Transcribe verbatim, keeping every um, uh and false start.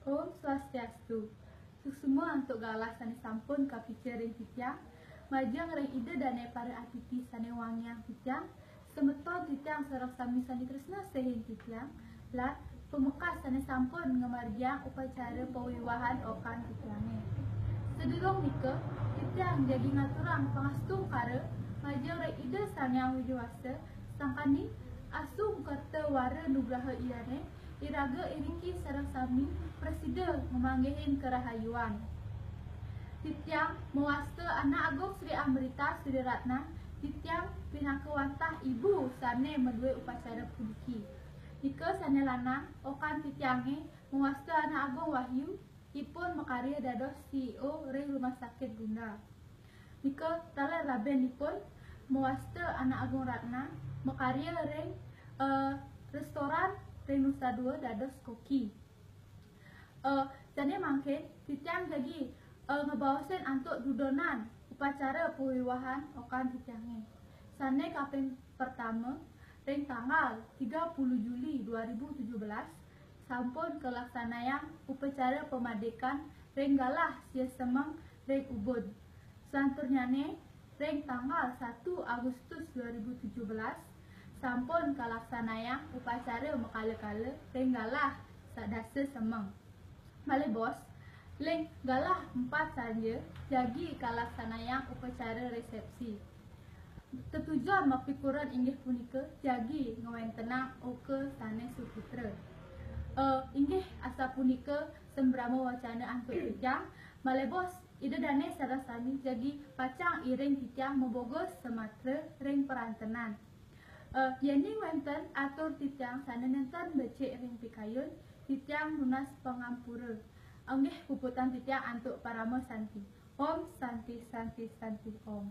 Om Swastiastu. Suksma antuk galah sane sampun kapica ring titiang, majeng ring Ida dane para atiti sane wangiang titiang, semeton titiang sareng sami sane tresna sihin titiang, lan pamekas sane sampun ngamargiang upacara pawiwahan okan titiange. Sadurung nika, titiang jagi ngaturang pangastungkara majeng ring Ida Sang Hyang Widhi Wasa, sangkaning asung kerta wara nugraha Idane, iraga iriki sareng sami prasida ngamanggihin karahayuan. Titiang mawasta Anak Agung Sri Amrita Sri Ratna, titiang pinaka wantah ibu sane madue upacara puniki. Nika sane lanang, okan titiange mawasta Anak Agung Wahyu, ipun makarya dados C E O ring Rumah Sakit Bunda. Nika taler rabenipun mawasta Anak Agung Ratna makarya ring, eh, restoran ring Nusa Dua dados koki. Eh, sane mangkin titiang jagi, eh, ngabaosin antuk dudonan upacara pawiwahan okan titiange. Sane kaping pertama, ring tanggal tiga puluh Juli dua ribu tujuh belas, sampun kalaksanayang upacara pamadikan ring galah sia semeng ring Ubud. Salanturnyane, ring tanggal satu Agustus dua ribu tujuh belas, sampun kalaksanayang upacara makala-kala ring galah sadasa semeng. Malih bos, ring galah empat sanja jagi kalaksanayang upacara resepsi. Tetujon mapikuren inggih punika jagi ngwentenang oka sane suputra. Eh, inggih asapunika sambrama wacana antuk titiang, malih bos, Ida dane sareng sami jagi pacang iring titiang maboga samatra ring parantenan. Eh, yening wenten atur titiang sane nenten becik ring pikayun, titiang nunas pangampura. Inggih puputang titiang antuk parama santi. Om Santi, Santi, Santi, Om.